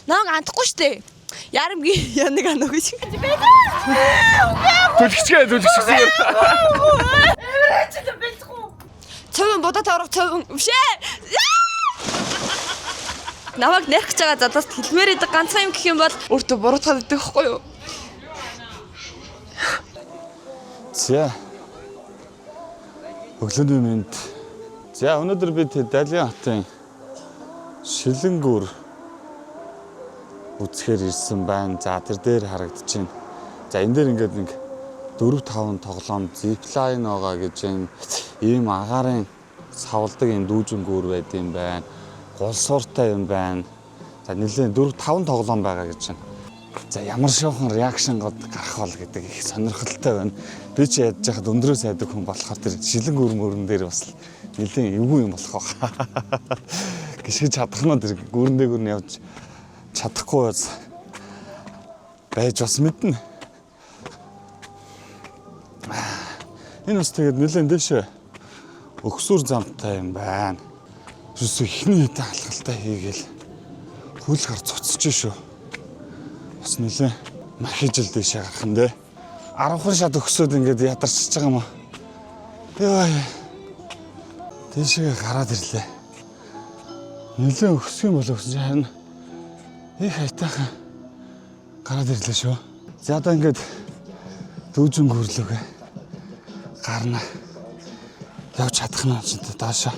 Намайг андахгүй штэ. Ярамгийн янаг анаа гэж. Түлхчихээ түлхчихсэн. Цовин будаа таврах цовин бишээ. Намайг нэрх гэж байгаа залууст хэлмээр идэг ганцхан юм гэх юм бол өөртөө буруутгаад идэг байхгүй юу? За. Өглөөний мэнд. За өнөөдөр бид Далийн хотын Шилэнгүүр үзэхээр ирсэн байна. За тэр дээр харагдаж байна. За энэ дээр ингээд нэг 4 5 тоглоом zipline байгаа гэж энэ ийм агаарын савлдаг энэ дүүжингүүр байд юм байна. Гулсууртай юм байна. За нэлээд 4 5 тоглоом байгаа гэж байна. За ямар шуухан reaction год гарах бол гэдэг их сонирхолтой байна. Би ч ядж яхад өндрөөс айдаг хүн болохоор тэр шилэн гүрэн мөрөн дээр бас нэлээд эвгүй юм болох байх. Гიშгэж чадах нь тэр гүрэн дээр гүрэн явж чадахгүй бас байж бас мэднэ. Энэ бас тэгээд нэлээд дэшээ өгсүр замтай юм байна. Ерөөсөө ихний хэдэн алхалтаа хийгээл хөл гар цуцсаж шүү. Бас нэлээ махижил дэшээ гарах нь дээ. 10 шат өгсөөд ингээд ядарчж байгаа юм аа. Йой. Дэшээ гараад ирлээ. Нэлээ өгсөх юм болов гэсэн чинь харин их хайтайхан гараад ирлээ шүү. За одоо ингээд дүүжин гүрлөг гарна. Явж чадах нь чинь доошо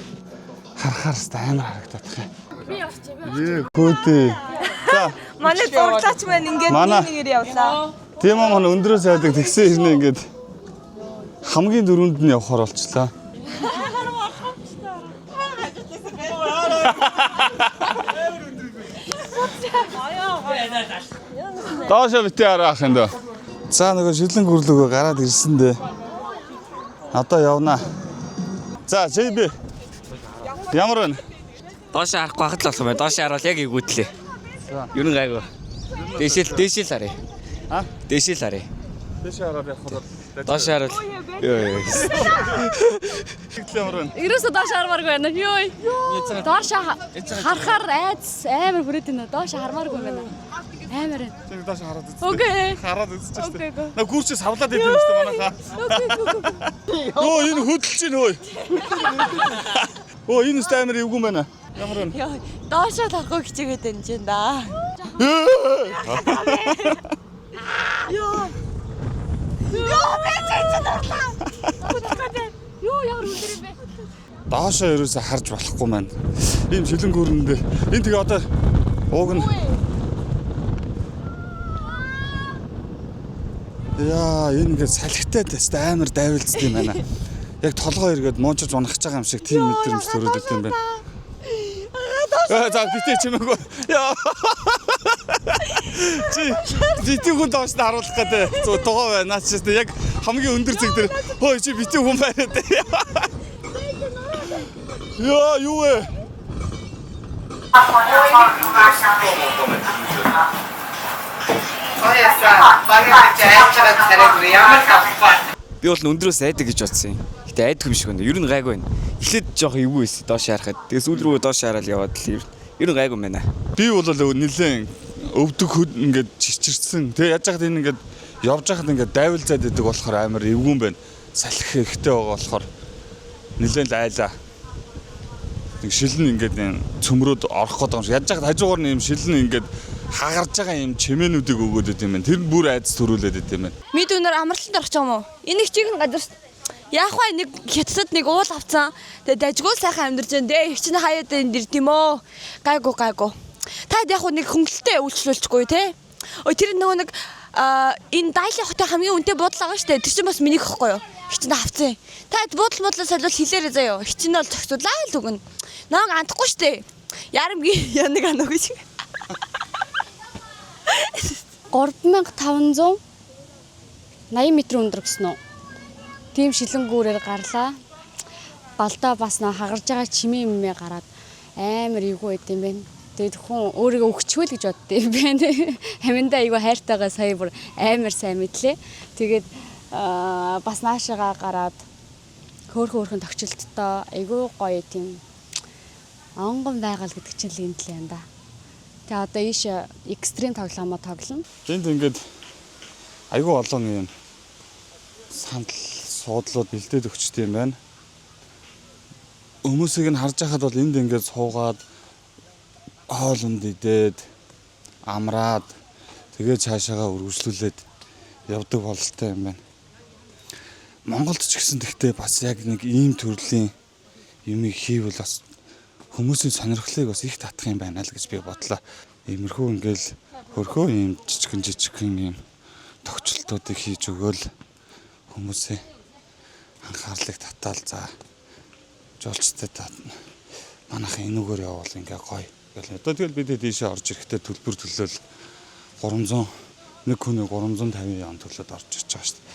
харахаар хэвээр амар харагдах юм. Би явчих би. Хөөдөө. За Манай зурлаач маань ингээд Манай- нэг нэгээр явлаа. Тийм аа манай өндрөөс айдаг тэгсэн хэрнээ ингээд хамгийн дөрөнд нь явхаар болчлаа. Доошо бити араах юм дөө. За нөгөө шилэн гүрлөгөө гараад ирсэн дээ. Одоо явнаа. За JB. Ямар байна? Доош харахгүй хахад л болох юм байна. Доош харуул яг эвгүүтлээ. Ер нь гайгүй. Дээшэл дээшэл харъя. А? Дээшэл харъя. Дэше хараад явах бол Доош харуул. Йоо ёо. ямар байна? Ерөөсөө доош хармааргүй байна. Йой. Доош харахаар айдас амар хүрээд байна. Доош хармааргүй байна. Амар байна. Чи доош хараад үзсэн. Окей. Хараад үзчихсэн. Окей, окей. На гүрчээ савлаад идэв юм шүү дээ манайхаа. Өө энэ хөдөлж чинь хөөе. Өө энэ өст амар эвгүй байна. Ямар байна? Йой, доошоо тарахгүй хичээгээд байна чинь да. Йоо. Йоо, би чи дурлаа. Юу ямар өндөр юм бэ? Доошоо ерөөсө харж болохгүй маань. Ийм шилэн гүрэн дээр. Энэ тэгээ одоо ууг нь Яа, энэ ингээд салхитай тест амар дайвалцд юм байна. Яг толгой эргээд муужиж унахж байгаа юм шиг тийм мэдрэмж төрөөд идэм байна. Аа, за битээ чимээгүй. Яа. Чи битээ хүн доош нь харуулах гэдэг. Зүг дугаа байна. Наач чи яг хамгийн өндөр зэг дээр хөөе чи битээ хүн байна дээ. Яа, юу вэ? Оясаа багийн жайчраад царайг ямар тавхгүй. Би бол өндрөөс айдаг гэж бодсон юм. Гэтэ айдаг юм шиг байна. Ер нь гайгүй байна. Эхлээд жоох эвгүй байсан доош харахад. Тэгээ сүүл рүү доош хараад яваад л ер нь гайгүй юм байна. Би бол нэлээд өвдөг хөд ингээд чичирсэн. Тэгээ яаж яхад энэ ингээд явж хахад ингээд дайвалзаад идэг болохоор амар эвгүй юм байна. Салхи ихтэй байгаа болохоор нэлээд л айлаа. Нэг шилэн ингээд юм цөмрөөд орох гээд байгаа юм шиг. Яаж яхад хажуугаар нь юм шилэн ингээд хагарж байгаа юм чимээнүүдийг өгөөд идэм юм байна. Тэр нь бүр айдас төрүүлээд идэм юм байна. Мэд өнөр амралтанд орох юм уу? Энэ их чиг газар шүү дээ. Яах вэ? Нэг хятадд нэг уул авцсан. Тэгээ дажгүй сайхан амьдарч байна. Тэгээ их чинь хаяад энд ирд юм оо. Гайгүй гайгүй. Та яг хуу нэг хөнгөлөлтөй үйлчлүүлчихгүй те. Ой тэр нөгөө нэг энэ дайлын хотын хамгийн үнэтэй буудлаа байгаа шүү дээ. Тэр чинь бас минийх ихгүй юу? Их чинь авцсан. Та буудал муудлаа солиул хэлээрэй заяо. Их чинь бол зохицуулаа л өгнө. Намайг андахгүй шүү дээ. Ярамгийн янаг анаа гэж. 3580 м өндөр гэсэн үү? Тийм шилэнгүүрээр гарлаа. Балдаа бас нөө хагарж байгаа чимээ юмээ гараад амар эвгүй байд юм байна. Тэгээд хүн өөрийгөө өгчвөл гэж бодд юм байна. Хаминдаа айгүй хайртайгаа сая бүр амар сайн мэдлээ. Тэгээд бас наашаага гараад хөөхөн хөөхөн төгчлөлттэй айгүй гоё тийм онгон байгаль гэдэг чинь л энэ л юм да. Тэгээ одоо ийш extreme тоглоомоо тоглоно. Энд ингээд айгүй олон юм сандал суудлууд бэлдээд өгчт юм байна. Хүмүүсийг нь харж байхад бол энд ингээд суугаад хоолунд идээд амраад тэгээ цаашаагаа үргэлжлүүлээд явдаг бололтой юм байна. Монголд ч гэсэн тэгтээ бас яг нэг ийм төрлийн юмыг хийвэл бас хүмүүсийн сонирхлыг бас их татах юм байна л гэж би бодлоо. Иймэрхүү ингээл хөрхөө ийм жижигэн жижигхэн ийм тогтчлолтуудыг хийж өгөөл хүмүүсийн анхаарлыг татаал за жуулчтай татна. Манайхан энүүгээр явбал ингээ гоё гэл. Одоо тэгэл бид ийшээ орж ирэхдээ төлбөр төлөөл 300 нэг хүний 350 ян төлөөд орж ирж байгаа шүү дээ.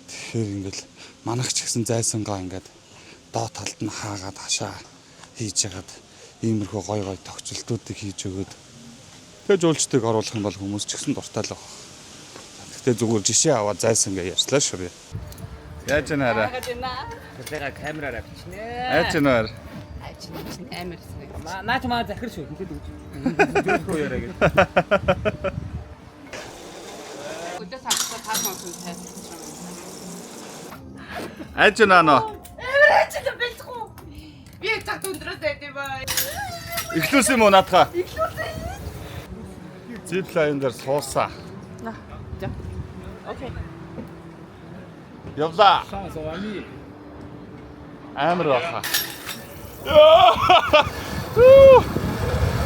Тэгэхээр ингээл манайх ч гэсэн зайсангаа ингээд доод талд нь хаагаад хашаа хийж ягаад иймэрхүү гоё гоё тогтчлолтуудыг хийж өгөөд тэгээ жуулчдыг оруулах юм бол хүмүүс ч гэсэн дуртай л байх. Гэхдээ зүгээр жишээ аваад зайсан гэж ярьслаа шүү би. Яаж вэ хараа? Тэгээ камераараа бичнэ. Яаж вэ хараа? Амар хэсэг. Наа чи маа захир шүү. Хэлээд өгч. Зөвхөн яриа гэж. Өдөө савцаа та сонсон тайлбарч юм. Яаж вэ наа? Амар ажил бэлтгэв. Би яг цаг өндрөөс байд юм аа. Эхлүүлсэн юм уу наадхаа? Эхлүүлсэн. Zip line дээр суусаа. За. Окей. Явлаа. Амар баха.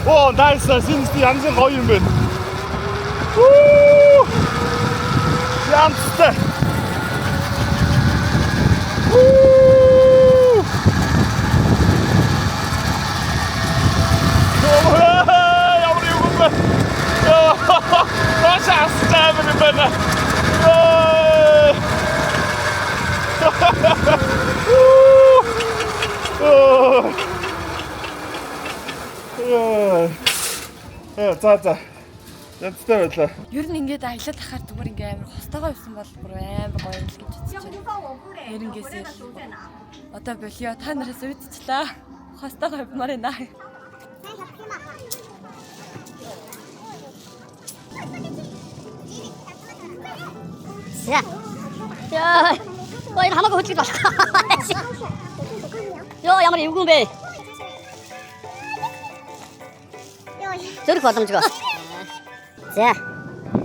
Оо, nice. Энэ янзын гоё юм байна. Үу! Янзтай. Үу! Ямар юм бэ? Маш астай юм байна. Ой! За за. Янзтай байлаа. Ер нь ингээд аялал ахаар зүгээр ингээ амар хостойгоо явсан бол бүр амар гоё юм л гэж бодож байна. Нэрнгээсээ л одоо болио та нараас үйдчихлээ. Хостойгоо явмаар байна. За. Яа. Ой, энэ хамаагүй хөдлөж болох. Йоо, ямар эвгүй юм бэ? Зөрөх боломжгүй. За.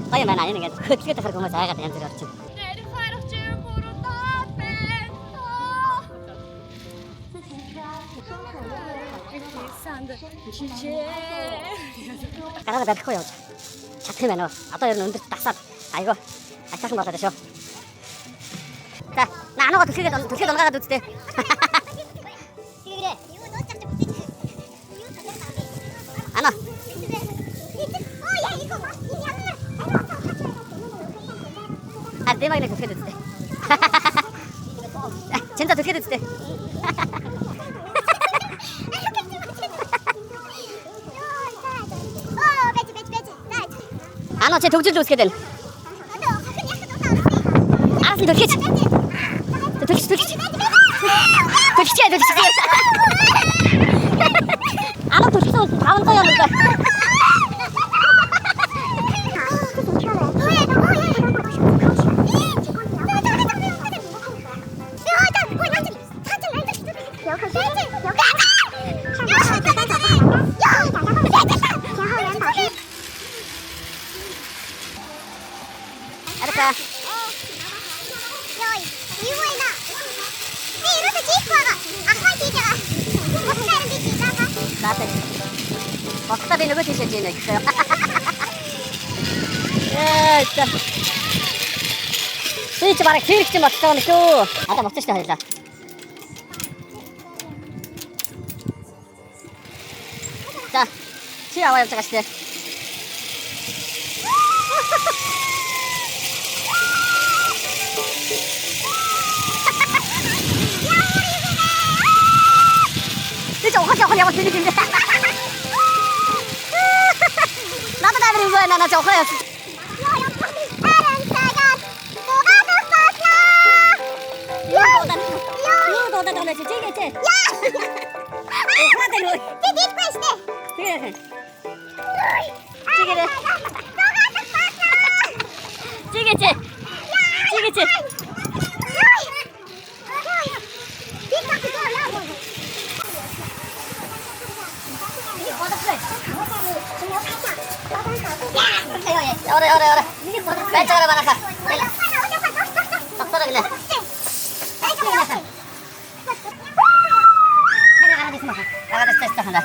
Гоё юм байна. Энэ ингээд хөдлөж ахаар хүмүүс айгаад янз бүр орчих. Гараад барихгүй явж. Чадах юм байна уу? Одоо ер нь өндөрт дасаад айгүй ачаахан болоод шүү. За, на анууга түлхийгээд түлхийд унгаагаад үзтээ. Ана. А дэмэг нэг түлхийд үзтээ. Чэнда түлхийд үзтээ. Ана чи төгжил үүсгээд байна. Араас нь түлхийч. Түлхийч түлхийч. Түлхийч түлхийч. Ана түлхийсэн хүн 500 юм да. Арка. За. Багтаа би нөгөө тийшээ жийнэ гэхээ. Ээ за. Би чи бараг цирк ч болчихсон юм шүү. Одоо буцаж шүү хоёлаа. За. Чи аваа явж байгаа шүү дээ. Би ч ухаж явах явах юм дээ. Надад амар юм байна наа ухаа явсан. Юу дуудаад байгаа юм чи чигээ чи. Ухаад байна уу? Тэгээ. Чигээрээ. Чигээч. Чигээч. Орой орой орой. Байж байгаа манайхаа. Тогтоорой гинэ. Гараад ирсэн байна.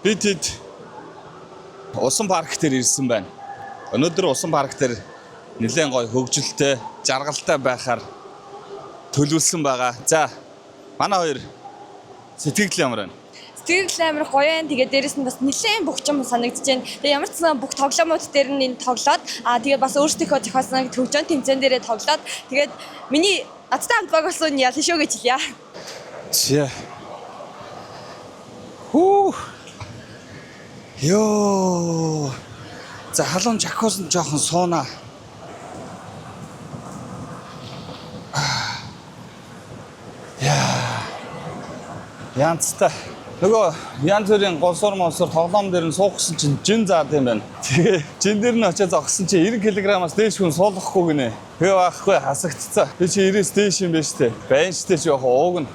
Би тэд усан парк дээр ирсэн байна. Өнөөдөр усан парк дээр нэлээд гоё хөгжилтэй, жаргалтай байхаар төлөвлөсөн байгаа. За, манай хоёр сэтгэл ямар байна? Сэтгэл амар гоё юм. Тэгээ дээрэс нь бас нэлээд бөхчм санагдаж байна. Тэгээ ямар ч сан бүх тоглоомууд дээр нь энэ тоглоод тэгээ бас өөрсдийнхөө зохиосон төвжөн тэмцээн дээрээ тоглоод тэгээд миний надтай хамт баг болсон ялна шүү гэж хэлье. За. Хүү. Йоо. За халуун жакуусанд жоохон сууна. Яа. Янцтай. Нөгөө янз бүрийн голсоор молсоор тоглоом дээр нь суух гэсэн чинь жин заад юм байна. Тэгээ жин дээр нь очиж зогссон чинь 90 кг-аас дээш хүн суулгахгүй гинэ. Тэгээ байхгүй хасагдцаа. Би чи 90-ээс дээш юм байна штэ. Байна штэ чи яг ууг нь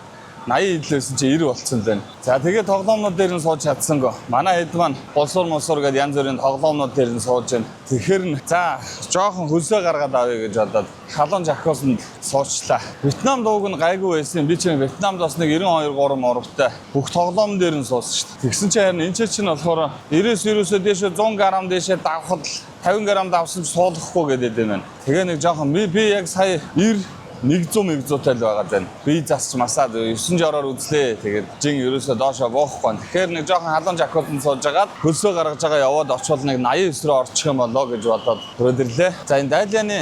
80 идлээсэн чи 90 болцсон л байна. За тэгээ тоглоомнууд дээр нь сууж чадсангүй. Манай хэд маань голсуур молсоор гэдээ янз бүрийн тоглоомнууд дээр нь сууж байна. Тэгэхээр нь за жоохон хөлсөө гаргаад авъя гэж бодоод халуун жакуусанд суучлаа. Вьетнам дууг нь гайгүй байсан. Би чинь Вьетнамд бас нэг 92 3 морвтой бүх тоглоом дээр нь суусан шүү дээ. Тэгсэн чинь харин энэ чинь болохоор 90-с 90-өөсөө дээшээ 100 г дээшээ давхад л 50 г давсан ч суулгахгүй гэдэг юм байна. Тэгээ нэг жоохон би яг сая 90 100 100-тай л байгаа даа. Би засч масаад 9 жороор үзлээ. Тэгээд жин ерөөсөө доошоо буухгүй. Тэгэхээр нэг жоохон халуун жакутанд сууж агаад хөлсөө гаргаж байгаа яваад очвол нэг 89 рүү орчих юм болоо гэж бодоод төрөөд ирлээ. За энэ Дайлианы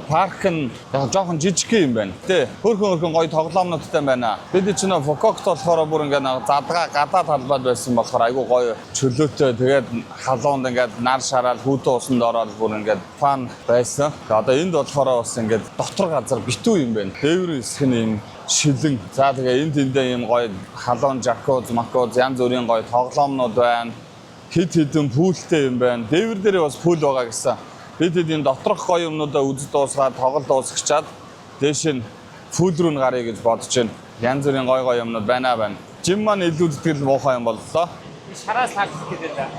парк нь яг жоохон жижиг юм байна. Тэ хөрхөн хөрхөн гоё тоглоомнуудтай байна. Бид чинь Фукокт болохоор бүр ингээ нэг задгаа гадаа талбайд байсан болохоор айгүй гоё чөлөөтэй. Тэгээд халуунд ингээд нар шараал хүүтэн усанд ороод бүр ингээд фан байсан. Тэгээ одоо энд болохоор бас ингээд дотор газар битүү юм байна. Дээврийн хэсэг нь юм шилэн. За тэгээ энд тэндээ юм гоё халуун жакуз, макуз янз бүрийн гоё тоглоомнууд байна. Хид хідэн пүүлтэй юм байна. Дээвэр дээрээ бас пүүл байгаа гэсэн. Бид хэд энэ доторх гоё юмнуудаа үз дуусгаад тоглолт дуусгачаад дээш нь пүүл рүү нь гаръя гэж бодож байна. Янз бүрийн гоё гоё юмнууд байна байна. Жим маань илүүдэтгэл муухай юм боллоо. Шараас хаагч гэдэг л.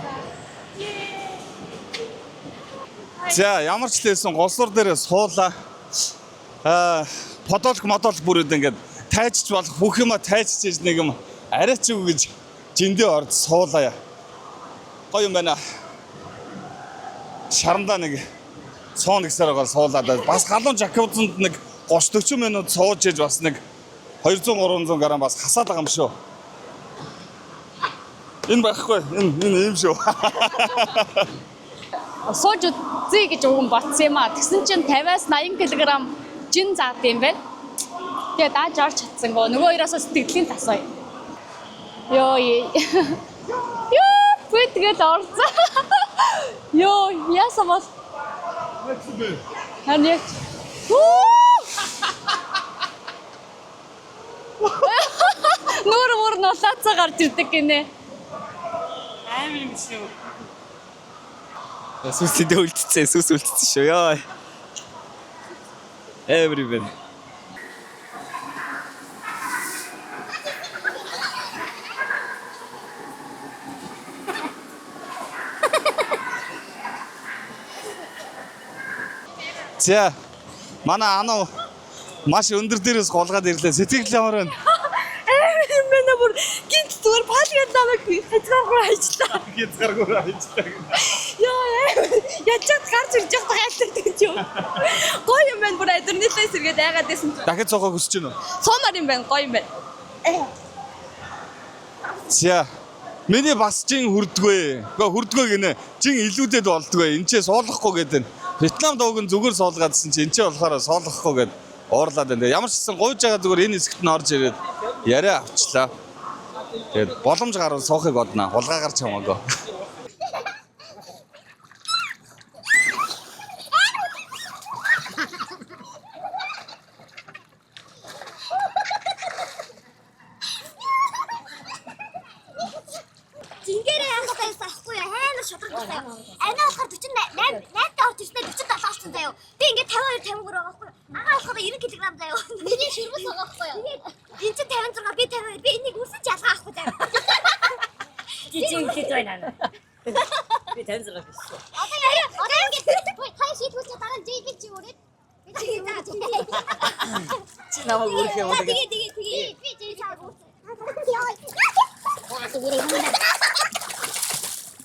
За ямар ч лээсэн голсуур дээрээ суулаа. Аа подолк модолк бүрүүд ингээд тайчч болох бүх юма тайчж нэг юм арайч үг гэж жиндээ орж суулаа. Гоё юм байна. Шарандаа нэг цоон гэсээр байгаа суулаад бас халуун жакузанд нэг 30 40 минут сууж иж бас нэг 200 300 г бас хасаад байгаа юм шүү. Энэ байхгүй. Энэ энэ юм шүү. Сууж үзье гэж уган бодсон юм а. Тэгсэн чинь 50-аас 80 кг жин заад юм байна. Тэгээ дааж орж чадсангүй. Нөгөө хоёроос сэтгэлийн тасаа. Йоо. Йоо, би тэгэл орсон. Йоо, яасан бол? Харин яг. Үу! Нүүр мөр нулаацаа гарч ирдэг гинэ. Амар юм шүү. Сүс тэдэ үлдсэн, сүс үлдсэн шүү. Йоо. Амар юм байна. За манай ануу маш өндөр дээрээс гулгаад ирлээ. Сэтгэл ямар байна? Амар юм байна бүр гинт зүгээр палгаад намайг хязгааргүй хайчлаа. Хязгааргүй хайчлаа. Яа ячаад гарч ирж явах гайлтай гэж юм. Гоё юм байна бүр адреналин сэргээд айгаад байсан чинь. Дахид цогоо хүсэж байна уу? Суумар юм байна гоё юм байна. За. Миний бас жин хүрдгөө. Гэхдээ хүрдгөө гинэ. Жин илүүдэд болдгоо. Энд ч суулгахгүй гэдэг нь. Вьетнам дууг нь зүгээр суулгаадсэн чи энэ ч болохоор суулгахгүй гэд уурлаад байна. Ямар ч гэсэн гуйж байгаа зүгээр энэ хэсэгт нь орж ирээд яриа авчлаа. Тэгээд боломж гарвал суухыг бодно. Хулгайгаар ч хамаагүй. Зингээрээ яах байсан аахгүй юу? Амар шудраг байсан юм. Анаа болохоор 48 8-тай орж ирсэн 47 орсон заяа. Би ингээд 52 53 байгаа аахгүй юу? Агаа болохоор 90 кг заяа. Миний ширбэс байгаа аахгүй юу? Тэгээд эн чинь 56 би 52 би энийг үсэж ялгаа авахгүй заяа. Жижиг гэж байна. Би 56 биш. Одоо яа одоо ингээд та шийдвүүл чи дараа нь JB чи өрөөд би Чи намайг өрөх юм уу? Тэгээ тэгээ тэгээ би JB чааг үүсэ. Яа.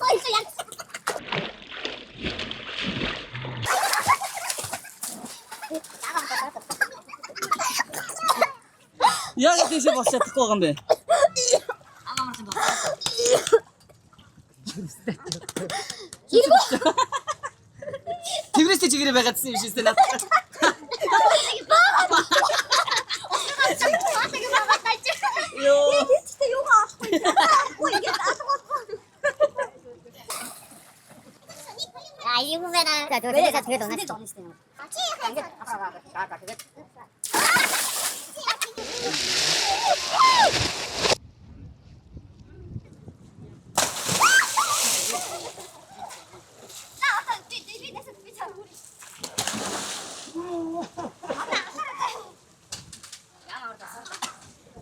Ой яа. Яг тийш босч чадахгүй байгаа юм бэ? Тэрнээсээ чигээрээ байгаадсэн юм шиг надад. Йоо. 아, 이 후배는 자, 저 되게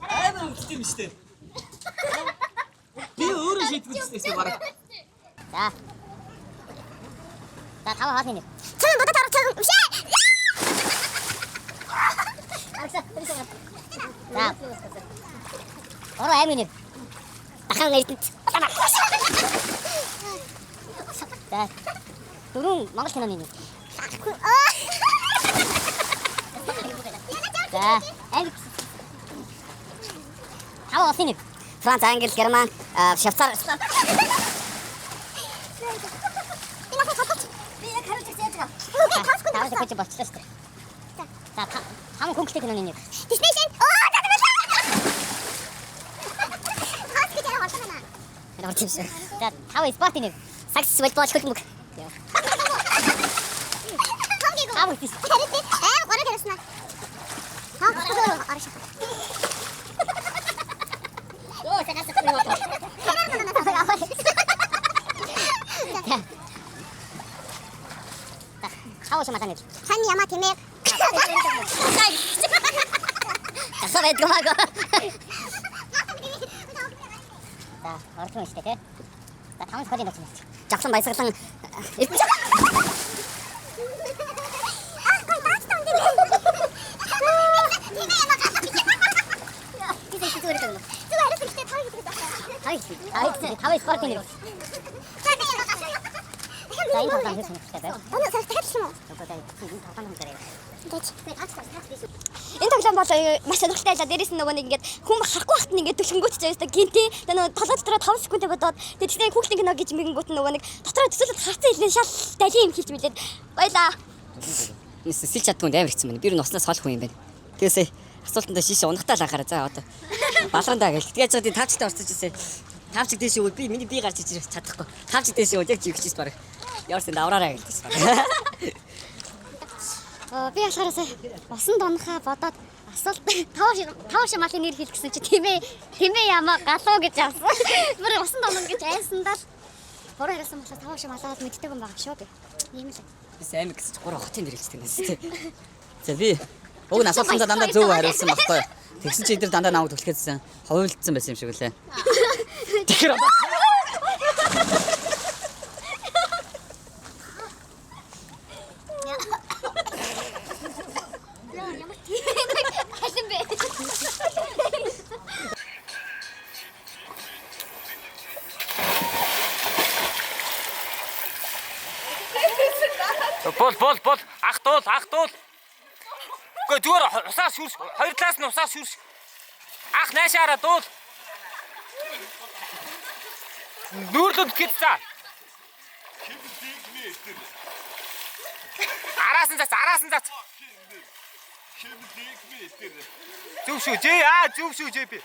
Амар өвчтэй юм шүү дээ. Би өөрөө шийдвэрлэсэн шүү дээ бараг. За. За, таваа хаалны нэр. Цэн бодод харах цэн. Үшээ. За. Ороо аймын нэр. Дахан эрдэнэт. За. Дөрөв Монгол киноны нэр. За, аймаг. Таваа улсын нэр. Франц, Англи, Герман, Швейцар. Би надад хатаач. Би яг хариулж ирсэн яаж байгаа. Таван секунд болчихлоо шүү дээ. За, таван хөнгөлтэй киноны нэр. Disney шин. Оо, за за. Хаач гэж яриа болсон байна. Энэ орж ирсэн. За, таван спортын нэр. Сакс, волейбол, хөлбөмбөг. Таван тийш. Аа, гурав хариулсан. Таван гурав орш. Йоо, санаас юм. Хаа шамаа танил. Хань ямаа тэмээ. Тасаа байдгүй маа. За, орсон шүү дээ, тэ. За, таван сходын дооч. Жавхлан баясгалан. Таван спортын нэр. За, энэ тоглоом хэр сонирхолтой байв? Үгүй дээ. Энэ тоглоом юм дээр. Энэ тоглоом бол маш сонирхолтой байлаа. Дээрээс нь нөгөө нэг ингээд хүн харахгүй хахт нь ингээд түлхэнгүүт ч ястаа гинти. Тэгээ нөгөө толгой дотроо 5 секунд бодоод тэгээ хүүхдийн кино гэж мэгэнгүүт нь нөгөө нэг дотроо төсөөлөд харцсан хэлэн шал далийн юм хэлж мэлээд. Баялаа. Сэлж чаддгүй амар хэцүү байна. Би ер нь уснаас хол хүн юм байна. Тэгээс асуултандаа шиш унахтаа л анхаараа. За одоо балгандаа гэл. Тэгээд чад тавчтай орсон ч гэсэн тавчиг дээш өгвөл би миний бие гарч иж чадахгүй. Тавчиг дээш өгвөл яг жигчээс баг. Ямарсан давраараа гэлдэж баг. Би болохоор сая усан донхаа бодоод асуулт тав шамалын нэр хэлэх гэсэн чи тэмээ тэмээ ямаа галуу гэж авсан. Бүр усан донно гэж айсандаа л буруу хариулсан болохоор тав шамалаад мэддэг юм байгаа шүү би. Ийм л. Би сайн гэсэн чи 3 хотын нэр хэлчихдэг нэс тий. За би уг нь асуултандаа дандаа зөв хариулсан байхгүй юу? Тэгсэн чи эдгээр дандаа намайг түлхээдсэн. Ховлдсон байсан юм шиг үлээ. Тэгэхээр одоо Ямар тийм алин бэ? Бол бол бол ах дуул ах дуул. Үгүй зүгээр усаа шүрш хоёр талаас нь усаа шүрш. Ах наашаараа дуул. Нүүрлүүд хэд цаа. Араас нь зац араас нь зац. Зөв шүү Ж аа зөв шүү Ж би.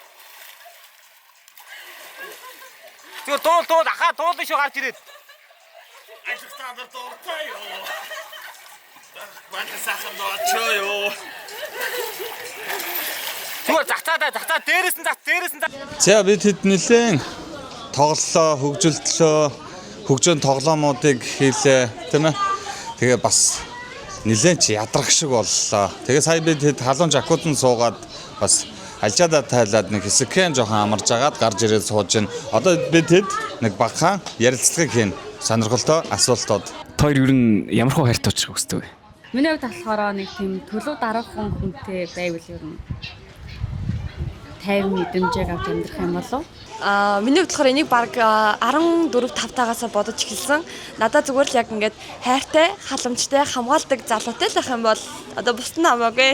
Зүгээр туул туул ахаа туулна шүү гарч ирээд. Ажилтаа нар дуртай юу? Манай сайхан дооч юу? Зүгээр загтаадаа загтаа дээрээс нь зат дээрээс нь зат. За бид хэд нэлээд тоглолоо, хөгжилтлөө, хөгжөөн тоглоомуудыг хийлээ, тийм ээ. Тэгээ бас нэлээд ч ядрах шиг боллоо. Тэгээ сая бид хэд халуун жакутан суугаад бас алжаадаа тайлаад нэг хэсэгхэн жоохон амарж агаад гарч ирээд сууж гин. Одоо бид хэд нэг багахан ярилцлагыг хийн. Сонирхолтой асуултууд. Тоор ер нь ямар хөө хайртай очих хүсдэг вэ? Миний хувьд болохоор нэг тийм төлөв дараахан хүнтэй байвал ер нь 50 мэдрэмжийг авч амьдрах юм болов. Аа, миний хувьд болохоор энийг баг 14 5 таагаасаа бодож эхэлсэн. Надад зүгээр л яг ингээд хайртай, халамжтай, хамгаалдаг залуутай л байх юм бол одоо бусд нь хамаагүй.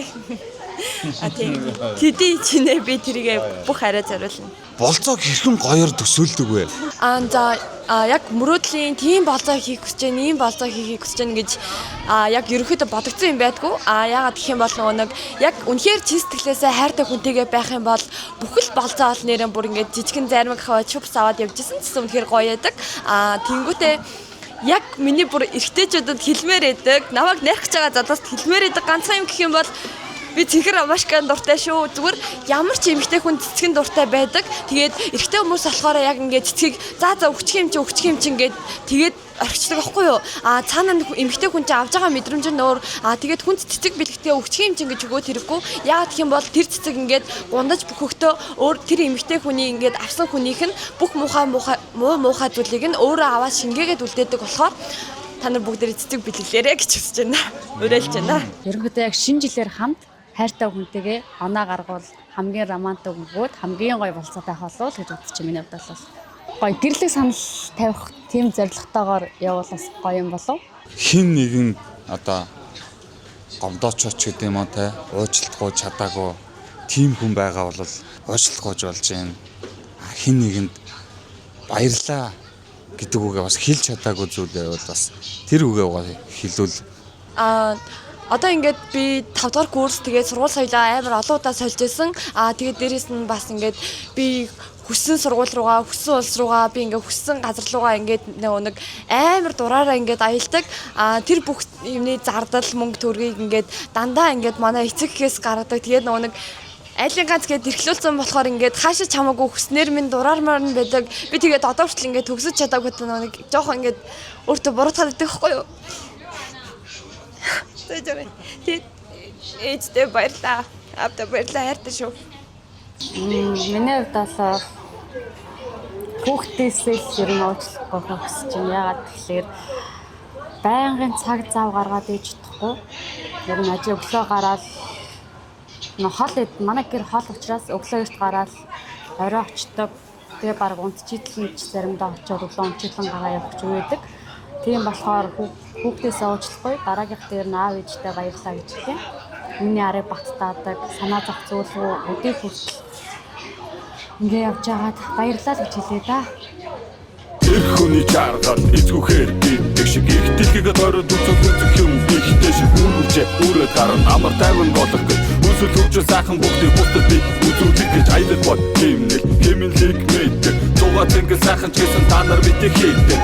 А тийм. Тэдий чинээ би тэрийгэ бүх арай зориулна. Болцоог хэрхэн гоёор төсөөлдөг вэ? Аа, за яг мөрөөдлийн тийм болцоо хийх хүсэж байна, ийм болцоо хийхийг хүсэж байна гэж яг ерөнхийдөө бодогдсон юм байдгүй. А яагаад гэх юм бол нөгөө нэг яг үнэхээр чин сэтгэлээсээ хайртай хүнтэйгээ байх юм бол бүхэл болцоо ол нэрэн бүр ингээд жижигэн зармиг хаваа чупс аваад явж исэн гэсэн үнэхээр гоё яадаг. А тэнгүүтээ яг миний бүр эргэжтэйчүүдэд хэлмээр байдаг. Намайг найрах гэж байгаа залууст хэлмээр байдаг ганцхан юм гэх юм бол би цэнхэр ромашкан дуртай шүү. Зүгээр ямар ч эмэгтэй хүн цэцгэн дуртай байдаг. Тэгээд эрэгтэй хүмүүс болохоор яг ингээд цэцгийг за за өгчих юм чи өгчих юм чи ингээд тэгээд орхичдаг аахгүй юу? А цаана эмэгтэй хүн чинь авж байгаа мэдрэмж нь өөр. А тэгээд хүн цэцэг бэлэгтээ өгчих юм чинь гэж өгөөд хэрэггүй. Яагаад гэх юм бол тэр цэцэг ингээд гундаж бөхөختөө өөр тэр эмэгтэй хүний ингээд авсан хүнийх нь бүх муухай муухай муу муухай зүйлийг нь өөрөө аваад шингээгээд үлдээдэг болохоор та нар бүгдээрээ цэцэг бэлгэлээрэй гэж хүсэж байна. Уриалж байна. Ерөнхийдөө яг шинэ жилээр хамт хайртай хүнтэйгээ оноо гаргуул хамгийн романтик бөгөөд хамгийн гоё болцоо байх болов уу гэж бодож байна миний хувьд бол. Гоё гэрлэг санал тавих тийм зорилготойгоор явуул бас гоё юм болов. Хин нэгэн одоо гомдоочооч гэдэг юм уу те уучлалт гуйж чадаагүй тийм хүн байгаа бол уучлалт гуйж болж байна. Хин нэгэнд баярлаа гэдэг үгээ бас хэлж чадаагүй зүйл байвал бас тэр үгээ хэлвэл Аа, одоо ингээд би 5 дугаар курс тэгээд сургууль соёлоо амар олон удаа сольж исэн. Аа, тэгээд дээрэс нь бас ингээд би хүссэн сургууль руугаа, хүссэн улс руугаа, би ингээд хүссэн газар руугаа ингээд нөгөө нэг амар дураараа ингээд аялдаг. Аа, тэр бүх юмны зардал мөнгө төгрөгийг ингээд дандаа ингээд манай эцэг эхээс гаргадаг. Тэгээд нөгөө нэг айлын ганц гээд эрхлүүлсэн болохоор ингээд хаашаа ч хамаагүй хүснээр минь дураармаар нь байдаг. Би тэгээд одоо хүртэл ингээд төгсөж чадаагүй нөгөө нэг жоохон ингээд өөртөө буруутгаад байдаг байхгүй юу? Тэгээд ээжтэй баярлаа. Аавдаа баярлаа, хайртай шүү. Миний хувьд бол хүүхдээсээ л ер нь уучлахгүй хүсэж байна. Яагаад тэгэхээр байнгын цаг зав гаргаад ээж чадахгүй. Ер нь ажил өглөө гараад нөө хол ид манай гэр хол учраас өглөө эрт гараад орой очдог. Тэгээ баг унтчихлэн ч заримдаа очиод өглөө унтчихлан гараа явах ч үеэдэг. Тийм болохоор хүүхдээсээ уучлахгүй дараагийнх дээр нь аав ээжтэй баярлаа гэж хэлье. Миний арыг баттаадаг, санаа зовх зүйлгүй өдөө хүртэл ингээ явж байгаад баярлалаа л гэж хэлье да. Эх хүний чаргал эзгүхээр гэдэг шиг их дэлхийд тойроод үзэх үзэх юм ихтэй шиг үргэлжээ үрээд гарна амар тайван болох гэж өсөл хөгжил сайхан бүгдийг бусдад би үзүүлэх гэж аялал бод химнэл хэмнэлийг мэддэг. Зугаа цэнгэл сайхан ч гэсэн та нар мэдэх хийдэг.